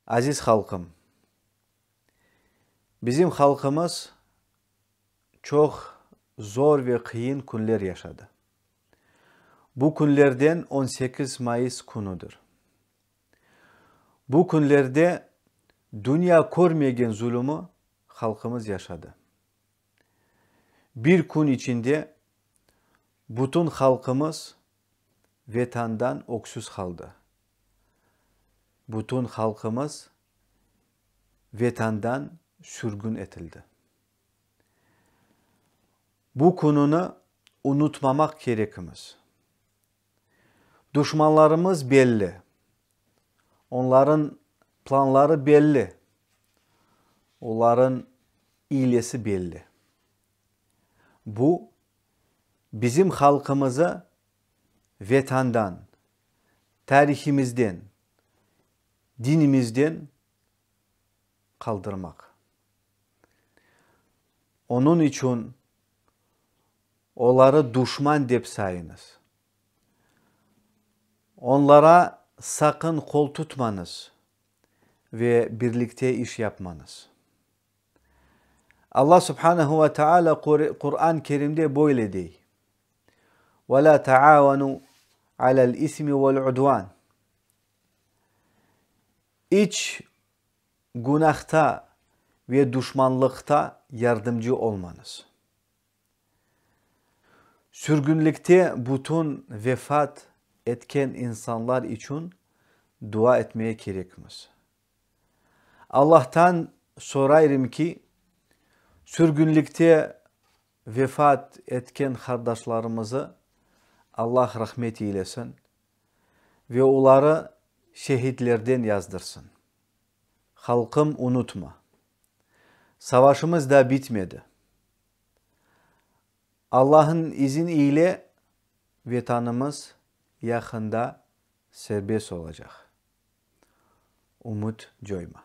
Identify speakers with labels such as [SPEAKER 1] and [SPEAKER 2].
[SPEAKER 1] Aziz halqım! Bizim halqımız çoq zor ve qıyın künler yaşadı. Bu künlerden 18 mayıs künüdir. Bu künlerde dünya körmegen zulumı halqımız yaşadı. Bir kün içinde bütün halqımız Vetandan öksüz qaldı. Bütün halqımız Vetandan sürgün etildi. Bu kününi unutmamaq kerekimiz. Duşmanlarımız belli, onların planları belli, oların iylesi belli. Bu, bizim halqımızı Vetandan, tarihimizden, dinimizden qaldırmaq. Onıñ içün oları duşman dep sayıñız. Onlara saqın qol tutmañız ve birlikte iş yapmañız. Alla subhanehu ve teala Quran Kerimde böyle dey, Ve la taavenu alel ismi vel udvan. İç günahta ve duşmanlıqta yardımcı olmañız. Sürgünlikte bütün vefat etken insanlar içün dua etmeye kerekmiz. Allahtan sorayrım ki, sürgünlikte vefat etken qardaşlarımızı Allah rahmet eylesin ve oları şehitlerden yazdırsın. Halqım unutma. Savaşımız da bitmedi. Allah'ın izin ile Vetanımız yaqında serbest olacaq. Ümüt coyma.